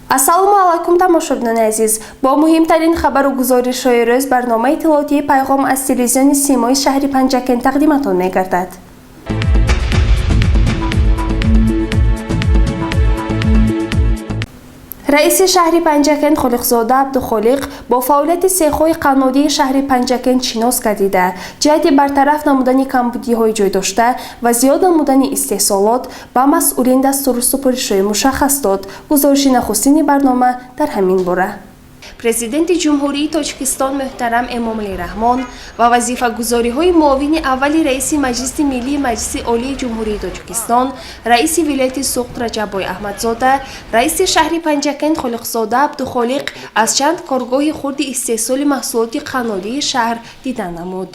Ассалому алайкум, тамошобинони азиз! Бо муҳимтарин хабару гузоришҳои рӯз барномаи иттилоотии «Пайғом» аз телевизиони Симои шаҳри Панҷакент тақдиматон мегардад. Раиси шаҳри Панҷакент Холиқзода Абдухолиқ бо фаъолияти сехҳои қаннодии шаҳри Панҷакент шинос гардида, ҷиҳати бартараф намудани камбудиҳои ҷойдошта ва зиёд намудани истеҳсолот ба масъулин дастуру супоришҳои мушаххас дод. Гузориши нахустини барнома дар ҳамин бора. Президенти Ҷумҳурии Тоҷикистон муҳтарам Эмомалӣ Раҳмон ва вазифагузориҳои муовини аввали раиси Маҷлиси Миллии Маҷлиси Олии Ҷумҳурии Тоҷикистон, раиси вилояти Суғд Раҷаббой Аҳмадзода, раиси шаҳри Панҷакент Холиқзода Абдухолиқ аз чанд коргоҳи хурди истеҳсоли маҳсулоти қаннодии шаҳр дида намуд.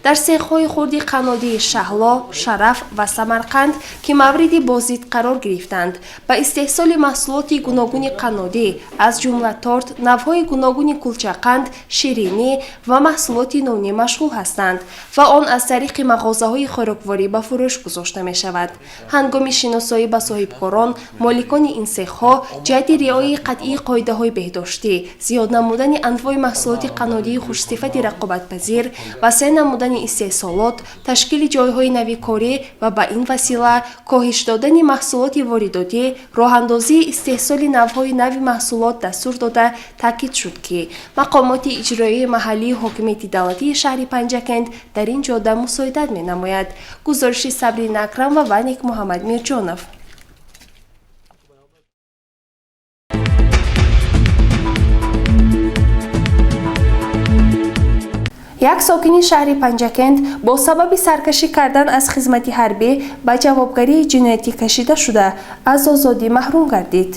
Дар сехҳои хурди қаннодии Шаҳло, Шараф ва Самарқанд, ки мавриди боздид қарор гирифтанд, ба истеҳсоли маҳсулоти гуногуни қаннодӣ, аз ҷумла торт, навъҳои гуногуни кулчақанд, ширинӣ ва маҳсулоти нонӣ машғул ҳастанд ва он аз тариқи мағозаҳои хӯрокворӣ ба фурӯш гузошта мешавад. Ҳангоми шиносоӣ ба соҳибкорон, моликони ин сехҳо ҷиҳати риояи қатъии қоидаҳои беҳдоштӣ, зиёд намудани анвои маҳсулоти қаннодии хушсифати рақобатпазир, васеъ намудани истеҳсолот, ташкили ҷойҳои нави корӣ ва ба ин васила коҳиш додани маҳсулоти воридотӣ, роҳандозии истеҳсоли навъҳои нави маҳсулот дастур дода, таъкид шуд, ки мақомоти иҷроияи маҳаллии ҳокимияти давлатии шаҳри Панҷакент дар ин ҷода мусоидат менамояд. Гузориши Сабрина Акрамова ва Некмуҳаммад Мирҷонов. Як сокини шаҳри Панҷакент бо сабаби саркашӣ кардан аз хизмати ҳарбӣ ба ҷавобгарии ҷиноятӣ кашида шуда, аз озодӣ маҳрум гардид.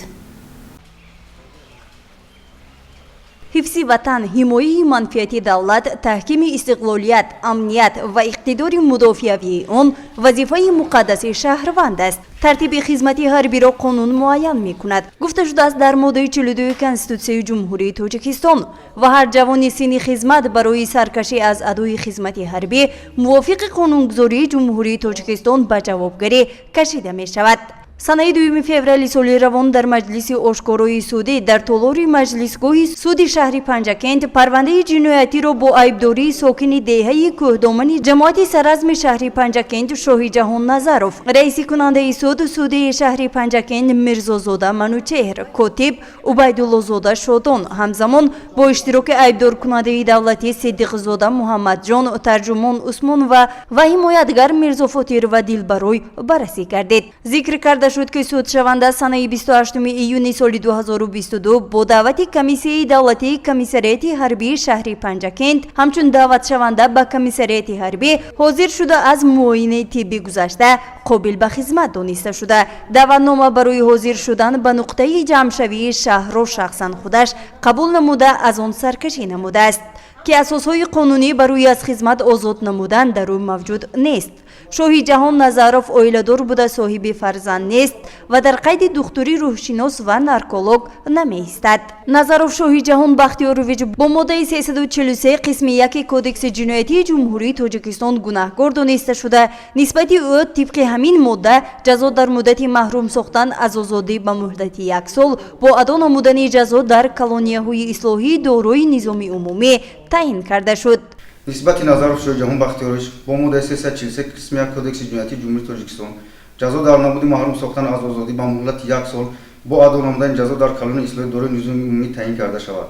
Ҳифзи ватан, ҳимояи манфиати давлат, таҳкими истиқлолият, амният ва иқтидори мудофиавии он вазифаи муқаддаси шаҳрванд аст. Тартиби хизмати ҳарбиро қонун муайян мекунад, гуфта шудааст дар моддаи 42 Конститутсияи Ҷумҳурии Тоҷикистон. Ва ҳар ҷавони синни хизмат барои саркашӣ аз адои хизмати ҳарбӣ мувофиқи қонунгузории Ҷумҳурии Тоҷикистон ба ҷавобгарӣ кашида мешавад. Санаи 2 феврали соли равон дар маҷлиси ошкорои судӣ дар толори маҷлисгоҳи суди шаҳри Панҷакент парвандаи ҷиноятиро бо айбдории сокини деҳаи Кӯҳдомани ҷамоати Саразми шаҳри Панҷакент Шоҳиҷаҳон Назаров, раисикунандаи суд суди шаҳри Панҷакент Мирзозода Манучеҳр, котиб Убайдуллозода Шодон, ҳамзамон бо иштироки айбдоркунандаи давлатӣ Сиддиқзода Муҳаммадҷон, тарҷумон Усмонова ва ҳимоятгар Мирзофотирова Дилбарой баррасӣ гардид. Зикр карда шуд, ки судшаванда санаи 28 июни соли 2022 бо даъвати Комиссияи давлатии комиссариати ҳарбии шаҳри Панҷакент ҳамчун даъватшаванда ба комиссариати ҳарбӣ ҳозир шуда, аз муоинаи тиббӣ гузашта, қобил ба хизмат дониста шуда, даъватнома барои ҳозир шудан ба нуқтаи ҷамъшавии шаҳрро шахсан худаш қабул намуда, аз он саркашӣ намудааст, ки асосҳои қонунӣ барои аз хизмат озод намудан дар ӯ мавҷуд нест. Шоҳиҷаҳон Назаров оиладор буда, соҳиби фарзанд нест ва дар қайди духтури рӯҳшинос ва нарколог намеистад. Назаров Шоҳиҷаҳон Бахтиёрович бо моддаи 343 қисми 1 Кодекси ҷиноятии Ҷумҳурии Тоҷикистон гунаҳкор дониста шуда, нисбати ӯ тибқи ҳамин модда ҷазо дар муддати маҳрум сохтан аз озодӣ ба муҳдати як сол бо адо намудани ҷазо дар колонияҳои ислоҳии дорои низоми умумӣ таъин карда шуд. Нисбати Назаров Шоҳиҷаҳон Бахтиёрович бо моддаи 343 қисми 1 Кодекси ҷиноятии Ҷумҳурии Тоҷикистон ҷазо дар намуди маҳрум сохтан аз озодӣ ба муҳлати як сол бо адо намудани ҷазо дар колонияи ислоҳии дорои низоми умумӣ таъин карда шавад.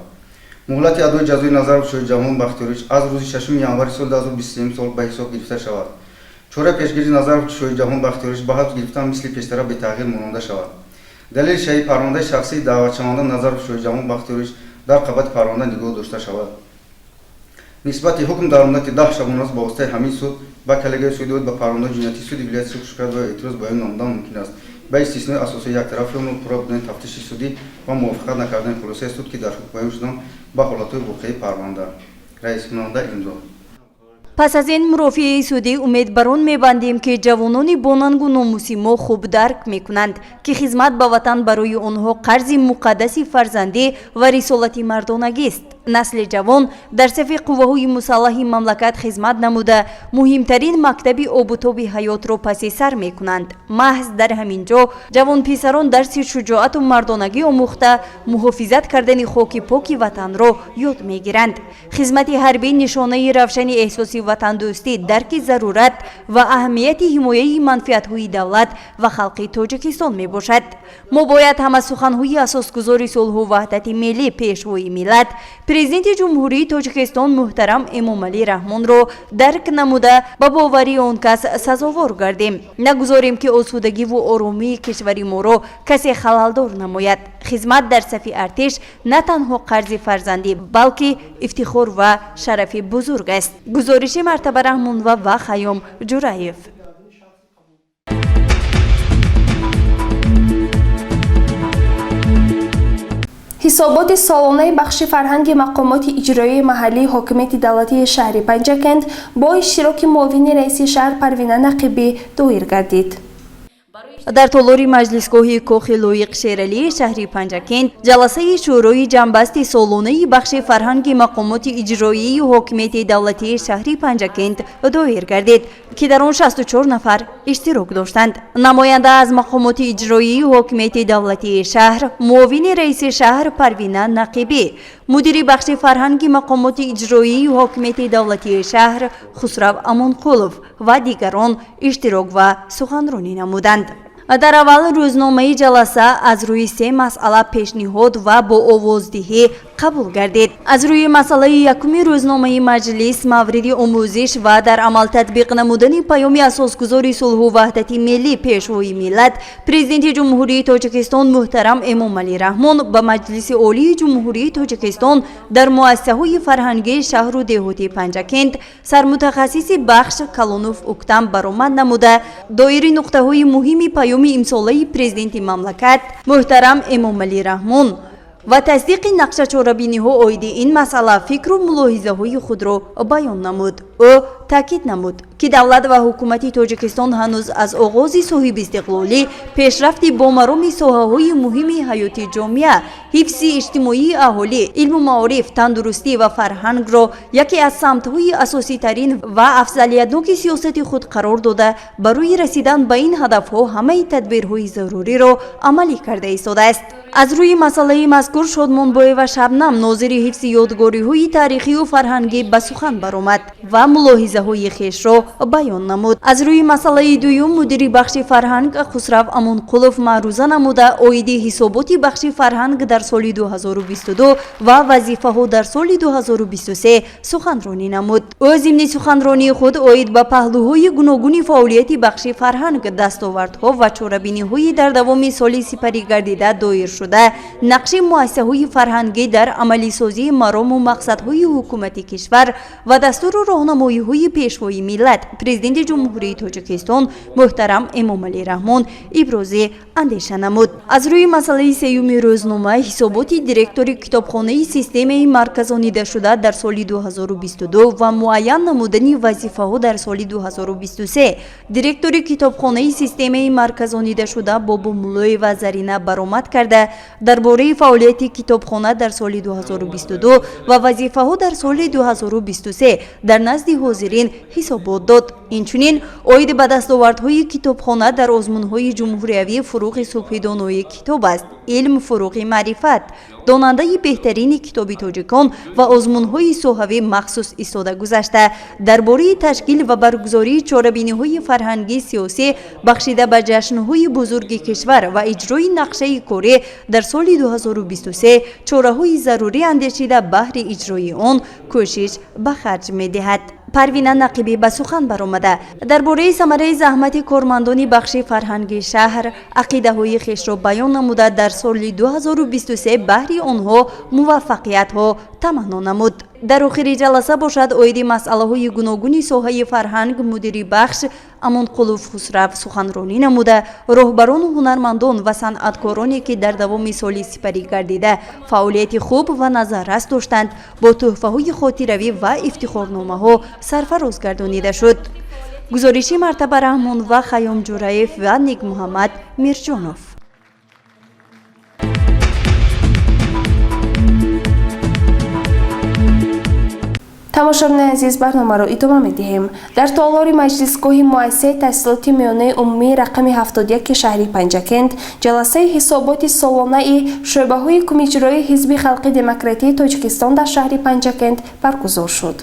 Муҳлати адои ҷазои Назаров Шоҳиҷаҳон Бахтиёрович аз рӯзи 6 январи соли 2023 сол ба ҳисоб гирифта шавад. Чораи пешгирии Назаров Шоҳиҷаҳон Бахтиёрович ба ҳабс гирифтан мисли пештара бетағйир мононда шавад. Далели шаҳӣ парвандаи шахсии даъватшаванда Назаров Шоҳиҷаҳон Бахтиёрович дар қабати парванда нигоҳ дошта шавад. Нисбати ҳукм дар муддати 10 шабонарӯз ба воситаи ҳамин суд ба коллегияи суди оид ба парвандаҳои ҷиноятии суди вилояти Суғд шикоят ва эътироз баён намудан мумкин аст, ба истиснои асосҳои яктарафи он пурра будани тафтиши судӣ ва мувофиқат накардани хулосаи суд, ки дар ҳукм баён шудан ба ҳолатҳои воқеии парванда. Раискунанда имзо. Пас аз ин мурофиаи судӣ умед бар он мебандем, ки ҷавонони бонангу номуси мо хуб дарк мекунанд, ки хизмат ба ватан барои онҳо қарзи муқаддаси фарзандӣ ва рисолати мардонагист. Насли ҷавон дар сафи қувваҳои мусаллаҳи мамлакат хизмат намуда, муҳимтарин мактаби обутоби ҳаётро паси сар мекунанд. Маҳз дар ҳамин ҷо ҷавонписарон дарси шуҷоату мардонагӣ омӯхта, муҳофизат кардани хоки поки ватанро ёд мегиранд. Хизмати ҳарбӣ нишонаи равшани эҳсоси ватандӯстӣ, дарки зарурат ва аҳамияти ҳимояи манфиатҳои давлат ва халқи Тоҷикистон мебошад. Мо бояд ҳама суханҳои асосгузори сулҳу ваҳдати миллӣ, Пешвои миллат, Президенти Ҷумҳурии Тоҷикистон муҳтарам Эмомалӣ Раҳмонро дарк намуда, ба боварии он кас сазовор гардем. Нагузорем, ки осудагиву оромии кишвари моро касе халалдор намояд. Хизмат дар сафи артиш на танҳо қарзи фарзандӣ, балки ифтихор ва шарафи бузург аст. Гузориши Мартаба Раҳмонова ва Хайём Ҷураев. Ҳисоботи солонаи бахши фарҳанги мақомоти иҷроии маҳаллии ҳокимияти давлатии шаҳри Панҷакент бо иштироки муовини раиси шаҳр Парвина Нақибӣ доир гардид. Дар толори маҷлисгоҳи Кохи Лоиқ Шералии шаҳри Панҷакент ҷаласаи шӯрои ҷамъбасти солонаи бахши фарҳанги мақомоти иҷроии ҳокимияти давлатии шаҳри Панҷакент доир гардид, ки дар он 64 нафар иштирок доштанд. Намоянда аз мақомоти иҷроии ҳокимияти давлатии шаҳр, муовини раиси шаҳр Парвина Нақибӣ, мудири бахши фарҳанги мақомоти иҷроии ҳокимияти давлатии шаҳр Хусрав Амонқулов ва дигарон иштирок ва суханронӣ намуданд. Дар аввал рӯзномаи ҷаласа аз рӯи се масъала пешниҳод ва бо овоздиҳӣ қабул гардид. Аз рӯи масъалаи якуми рӯзномаи маҷлис мавриди омӯзиш ва дар амал татбиқ намудани паёми асосгузори сулҳу ваҳдати миллӣ, Пешвои миллат, Президенти Ҷумҳурии Тоҷикистон муҳтарам Эмомалӣ Раҳмон ба Маҷлиси Олии Ҷумҳурии Тоҷикистон дар муассисаҳои фарҳангии шаҳру деҳоти Панҷакент сармутахассиси бахш Калонов Уктам баромад намуда, доири нуқтаҳои муҳими паёми имсолаи Президенти мамлакат муҳтарам Эмомалӣ Раҳмон ва тасдиқи нақшачорабиниҳо оиди ин масъала фикру мулоҳизаҳои худро баён намуд. Ӯ таъкид намуд, ки давлат ва ҳукумати Тоҷикистон ҳанӯз аз оғози соҳибистиқлолӣ пешрафти бомароми соҳаҳои муҳими ҳаёти ҷомеа, ҳифзи иҷтимоии аҳолӣ, илму маориф, тандурустӣ ва фарҳангро яке аз самтҳои асоситарин ва афзалиятноки сиёсати худ қарор дода, барои расидан ба ин ҳадафҳо ҳамаи тадбирҳои заруриро амалӣ карда истодааст. Аз рӯи масъалаи мазкур Шодмонбоева Шабнам, нозири ҳифзи ёдгориҳои таърихию фарҳангӣ, ба сухан баромад ва мулоҳизаҳои хешро баён намуд. Аз рӯи масъалаи дуюм мудири бахши фарҳанг Хусрав Амонқулов маъруза намуда, оиди ҳисоботи бахши фарҳанг дар соли 2022 ва вазифаҳо дар соли 2023 суханронӣ намуд. Ӯ зимни суханронии худ оид ба паҳлӯҳои гуногуни фаъолияти бахши фарҳанг, дастовардҳо ва чорабиниҳои дар давоми соли сипарӣ гардида доир шуда, нақши муассисаҳои фарҳангӣ дар амалисозии марому мақсадҳои ҳукумати кишвар ва дастуру роҳнамоиҳои Пешвои миллат, Президенти Ҷумҳурии Тоҷикистон муҳтарам Эмомалӣ Раҳмон ибрози андеша намуд. Аз рӯи масъалаи сеюми рӯзнома ҳисоботи директори китобхонаи системаи марказонидашуда дар соли 2022 ва муайян намудани вазифаҳо дар соли 2023 директори китобхонаи системаи марказонидашуда Бобомуллоева Зарина баромад карда, дар бораи фаъолияти китобхона дар соли 2022 ва вазифаҳо дар соли 2023 дар назди ҳозирин ҳисобот дод. Инчунин оид ба дастовардҳои китобхона дар озмунҳои ҷумҳуриявӣ «Фуруғи субҳи донои китоб аст», «Илм фуруғи маърифат», «Донандаи беҳтарини китоби тоҷикон» ва озмунҳои соҳавӣ махсус истода гузашта, дар бораи ташкил ва баргузории чорабиниҳои фарҳангӣ сиёсӣ бахшида ба ҷашнҳои бузурги кишвар ва иҷрои нақшаи корӣ дар соли 2023 чораҳои зарурӣ андешида, баҳри иҷрои он кӯшиш ба харҷ медиҳад. Парвина Нақибӣ ба сухан баромада, дар бораи самараи заҳмати кормандони бахши фарҳанги шаҳр ақидаҳои хешро баён намуда, дар соли 2023 баҳри онҳо муваффақиятҳо таманно намуд. Дар охири ҷаласа бошад, оиди масъалаҳои гуногуни соҳаи фарҳанг мудири бахш Амонқулов Хусрав суханронӣ намуда, роҳбарону ҳунармандон ва санъаткороне, ки дар давоми соли сипарӣ гардида фаъолияти хуб ва назаррас доштанд, бо тӯҳфаҳои хотиравӣ ва ифтихорномаҳо сарфароз гардонида шуд. Гузориши Мартаба Раҳмон ва Хайём Ҷураев ва Некмуҳаммад Мирҷонов. Тамошобинони азиз, барномаро идома медиҳем. Дар толори маҷлисгоҳи муассисаи таҳсилоти миёнаи умумии рақами 71 шаҳри Панҷакент ҷаласаи ҳисоботи солонаи шӯъбаҳои Кумиҷроии Ҳизби халқи демократии Тоҷикистон дар шаҳри Панҷакент баргузор шуд.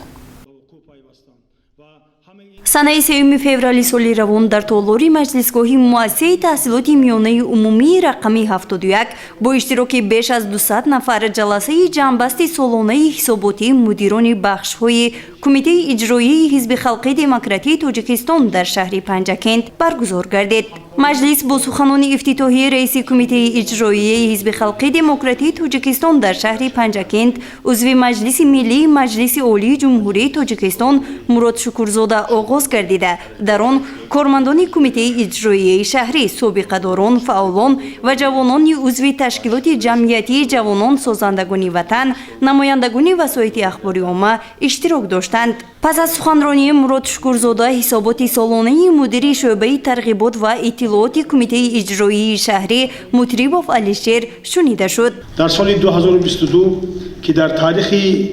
Санаи 3 феврали соли равон дар толори маҷлисгоҳи муассисаи таҳсилоти миёнаи умумии рақами 71 бо иштироки беш аз 200 нафар ҷаласаи ҷамъбасти солонаи ҳисоботии мудирони бахшҳои Кумитаи иҷроии Ҳизби халқи демократии Тоҷикистон дар шаҳри Панҷакент баргузор гардид. Маҷлис бо суханони ифтитоҳии раиси Кумитаи иҷроияи Ҳизби халқи демократии Тоҷикистон дар шаҳри Панҷакент, узви Маҷлиси Миллии Маҷлиси Олии Ҷумҳурии Тоҷикистон Мурод Шукурзода оғоз гардида, дар он кормандони Кумитаи иҷроияи шаҳрӣ, собиқадорон, фаъолон ва ҷавонони узви ташкилоти ҷамъиятии ҷавонон созандагони ватан, намояндагони васоити ахбори омма иштирок доштанд. Пас аз суханронии Мурод Шукурзода ҳисоботи солонаи мудири шӯъбаи тарғибот ва иттилооти Кумитаи иҷроии шаҳрӣ Мутрибов Алишер шунида шуд. Дар соли 2022, ки дар таърихи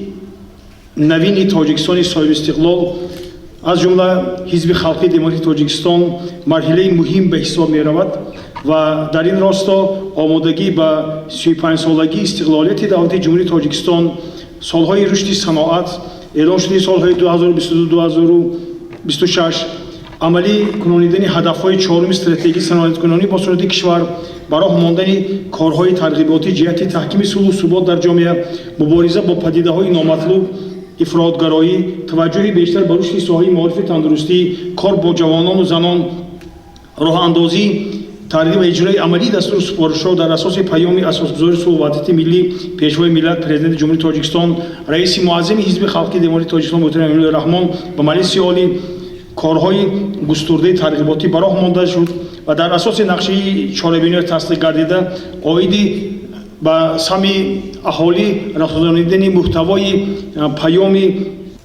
навини Тоҷикистони соҳибистиқлол, аз ҷумла Ҳизби халқии демократии Тоҷикистон, марҳилаи муҳим ба ҳисоб меравад ва дар ин росто омодагӣ ба 35-солагии истиқлолияти давлати Ҷумҳурии Тоҷикистон, солҳои рушди саноат эълон шудаи солҳои 2022-2026, амалӣ кунонидани ҳадафҳои чоруми стратегии саноаткунонӣ бо суръати кишвар, ба роҳ мондани корҳои тарғиботӣ ҷиҳати таҳкими сулҳу субот дар ҷомеа, мубориза бо падидаҳои номатлуб, ифротгароӣ, таваҷҷӯҳи бештар ба рушди соҳаи маорифи тандурустӣ, кор бо ҷавонону занон, роҳандозӣ, тарғиб ва иҷрои амалии дастуру супоришҳо дар асоси паёми асосгузори сулҳу ваҳдати миллӣ, Пешвои миллат, Президенти Ҷумҳурии Тоҷикистон, раиси муаззами Ҳизби халқи демократии Тоҷикистон муҳтарам Эмомалӣ Раҳмон ба Маҷлиси Олӣ корҳои густурдаи тарғиботӣ ба роҳ монда шуд ва дар асоси нақшаи чорабиниҳои тасдиқ гардида оиди ба сами аҳолӣ расонидани мӯҳтавои паёми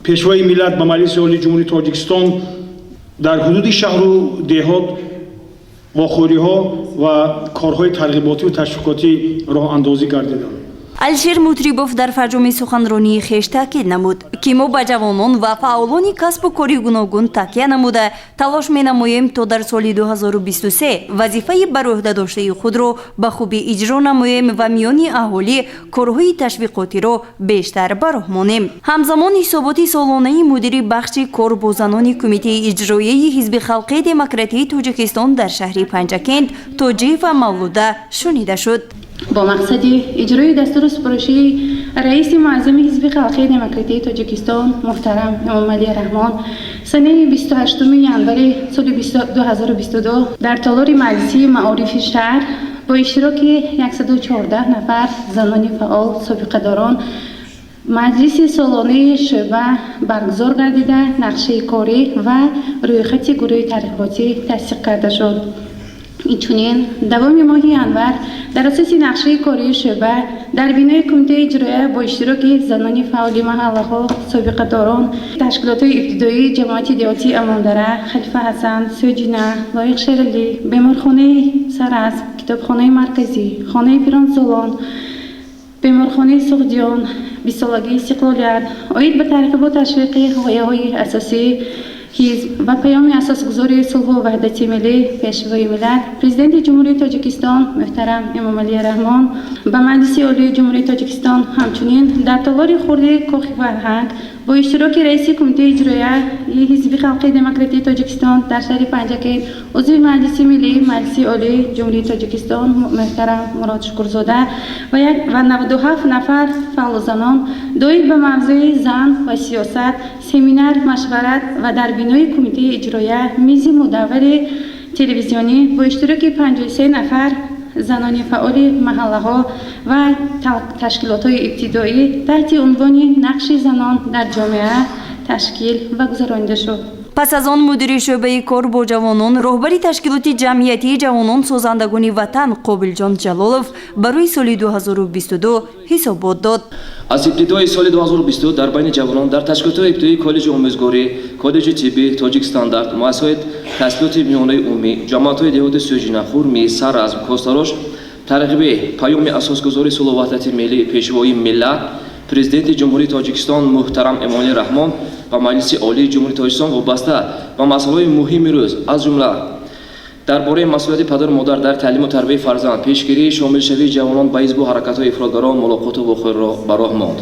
Пешвои миллат ба Маҷлиси Олии Ҷумҳурии Тоҷикистон дар ҳудуди шаҳру деҳот вохӯриҳо ва корҳои тарғиботӣ ва ташвиқотӣ роҳандозӣ гардиданд. Алишер Мутрибов дар фарҷоми суханронии хеш таъкид намуд, ки мо ба ҷавонон ва фаъолони касбу кори гуногун такя намуда талош менамоем, то дар соли 2023 вазифаи бар ӯҳда доштаи худро ба хубӣ иҷро намоем ва миёни аҳолӣ корҳои ташвиқотиро бештар ба роҳ монем. Ҳамзамон ҳисоботи солонаи мудири бахши кор бо занони Кумитаи иҷроияи Ҳизби халқии демократии Тоҷикистон дар шаҳри Панҷакент Тоҷиева Мавлуда шунида шуд. Бо мақсади иҷрои дастуру супоришии раиси муаззами Ҳизби халқии демократии Тоҷикистон муҳтарам Эмомалӣ Раҳмон санаи 28 январи соли 2022 дар толори маҷлисии маорифи шаҳр бо иштироки 114 нафар занони фаъол, собиқадорон маҷлиси солонаи шӯъба баргузор гардида, нақшаи корӣ ва рӯйхати гурӯҳи тарғиботӣ тасдиқ карда шуд. Инчунин давоми моҳи январ дар асоси нақшаи кории шӯъба дар бинои Кумитаи иҷроия бо иштироки занони фаъоли маҳаллаҳо, собиқадорон, ташкилотҳои ибтидоии ҷамоати деҳотии Амондара, Халифа Ҳасан, Сӯҷина, Лоиқ Шералӣ, беморхонаи Саразм, китобхонаи марказӣ, хонаи пиронсолон, беморхонаи Суғдиён, 20-солагии истиқлолият оид ба тарғибу ташвиқи ғояҳои асосии ҳизб ва паёми асосгузори сулҳу ваҳдати миллӣ, Пешвои миллат, Президенти Ҷумҳурии Тоҷикистон муҳтарам Эмомалӣ Раҳмон ба Маҷлиси Олии Ҷумҳурии Тоҷикистон, ҳамчунин дар толори хурди Кохи фарҳанг бо иштироки раиси Кумитаи иҷроияи Ҳизби халқии демократии Тоҷикистон дар шаҳри Панҷакент, узви Маҷлиси Миллии Маҷлиси Олии Ҷумҳурии Тоҷикистон муҳтарам Мурод Шукурзода ва 97 нафар фаъолзанон доир ба мавзӯи зан ва сиёсат семинар машварат ва дар бинои Кумитаи иҷроия мизи мудаввари телевизионӣ бо иштироки 53 нафар занони фаъоли маҳаллаҳо ва ташкилотҳои ибтидоӣ таҳти унвони нақши занон дар ҷомеа ташкил ва гузаронида шуд. Пас аз он мудири шӯъбаи кор бо ҷавонон, роҳбари ташкилоти ҷамъиятии ҷавонон созандагони ватан Қобилҷон Ҷалолов барои соли 2022 ҳисобот дод. Аз ибтидои соли 2022 дар байни ҷавонон дар ташкилотҳои ибтидоии коллеҷи омӯзгорӣ, коллеҷи тиббӣ Тоҷик Стандарт, муассисаҳои таҳсилоти миёнаи умумӣ, ҷамоатҳои деҳоти Сӯҷина, Хурмӣ, Саразм, Костарош тарғиби паёми асосгузори сулҳу ваҳдати миллӣ, Пешвои миллат Президенти Ҷумҳурии Тоҷикистон муҳтарам Эмомалӣ Раҳмон ва Маҷлиси Олии Ҷумҳурии Тоҷикистон вобаста ба масъалаҳои муҳими рӯз, аз ҷумла дар бораи масъулияти падару модар дар таълиму тарбияи фарзанд, пешгирии шомилшавии ҷавонон ба ҳизбу ҳаракатҳои ифротгарон мулоқоту вохӯриро ба роҳ монд.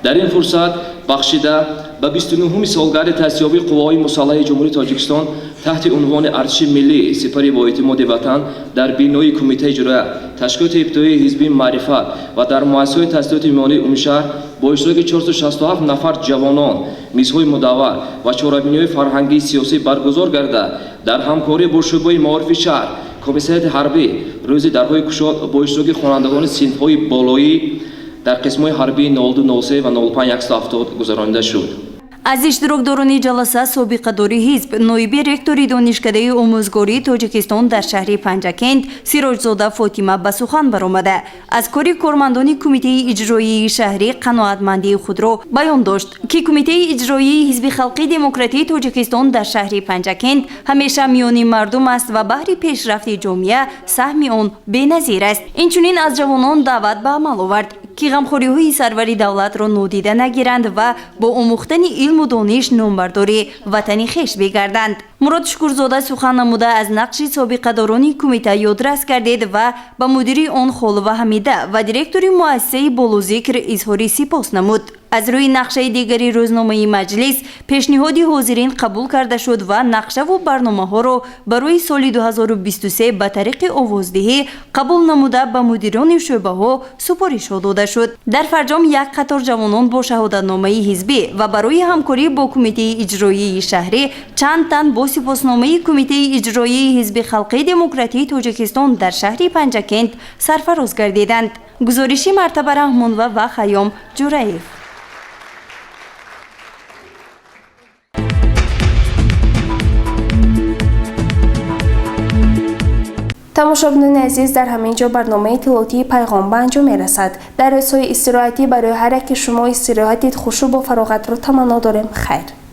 Дар ин фурсат бахшида ба 29-уми солгарди таъсисёбии Қувваҳои мусаллаҳи Ҷумҳурии Тоҷикистон таҳти унвони Артиши миллӣ сипари боэътимоди ватан дар бинои Кумитаи иҷроия, ташкилоти ибтидоии ҳизбии Маърифат ва дар муассисаҳои таҳсилоти миёнаи умумишаҳр бо иштироки 467 нафар ҷавонон мизҳои мудаввар ва чорабиниҳои фарҳангии сиёсӣ баргузор гарда, дар ҳамкорӣ бо шӯъбаи маорифи шаҳр, комиссариати ҳарбӣ рӯзи дарҳои кушод бо иштироки хонандагони синфҳои болоӣ дар қисмҳои ҳарбии 02, 03 ва 05, 170 гузаронида шуд. Аз иштирокдорони ҷаласа собиқадори ҳизб, ноиби ректори Донишкадаи омӯзгории Тоҷикистон дар шаҳри Панҷакент Сироҷзода Фотима ба сухан баромада, аз кори кормандони Кумитаи иҷроияи шаҳрӣ қаноатмандии худро баён дошт, ки Кумитаи иҷроияи Ҳизби халқии демократии Тоҷикистон дар шаҳри Панҷакент ҳамеша миёни мардум аст ва баҳри пешрафти ҷомеа саҳми он беназир аст. Инчунин аз ҷавонон даъват ба амал овард, ки ғамхориҳои сарвари давлатро нодида нагиранд ва бо омӯхтани илму дониш номбардори ватани хеш бигарданд. Мурод Шукурзода сухан намуда, аз нақши собиқадорони кумита ёдрас гардид ва ба мудири он Холова Ҳамида ва директори муассисаи болозикр изҳори сипос намуд. Аз рӯи нақшаи дигари рӯзномаи маҷлис пешниҳоди ҳозирин қабул карда шуд ва нақшаву барномаҳоро барои соли 2023 ба тариқи овоздиҳӣ қабул намуда, ба мудирони шӯъбаҳо супоришҳо дода шуд. Дар фарҷом як қатор ҷавонон бо шаҳодатномаи ҳизбӣ ва барои ҳамкорӣ бо Кумитаи иҷроияи шаҳрӣ чанд тан бо сипосномаи Кумитаи иҷроияи Ҳизби халқии демократии Тоҷикистон дар шаҳри Панҷакент сарфароз гардиданд. Гузориши Мартаба Раҳмонова ва Хайём Ҷураев. Тамошобинони азиз, дар ҳамин ҷо барномаи иттилоотии Пайғом ба анҷом мерасад. Дар рӯзҳои истироҳатӣ барои ҳар яки шумо истироҳати хушу бо фароғатро таманно дорем. Хайр.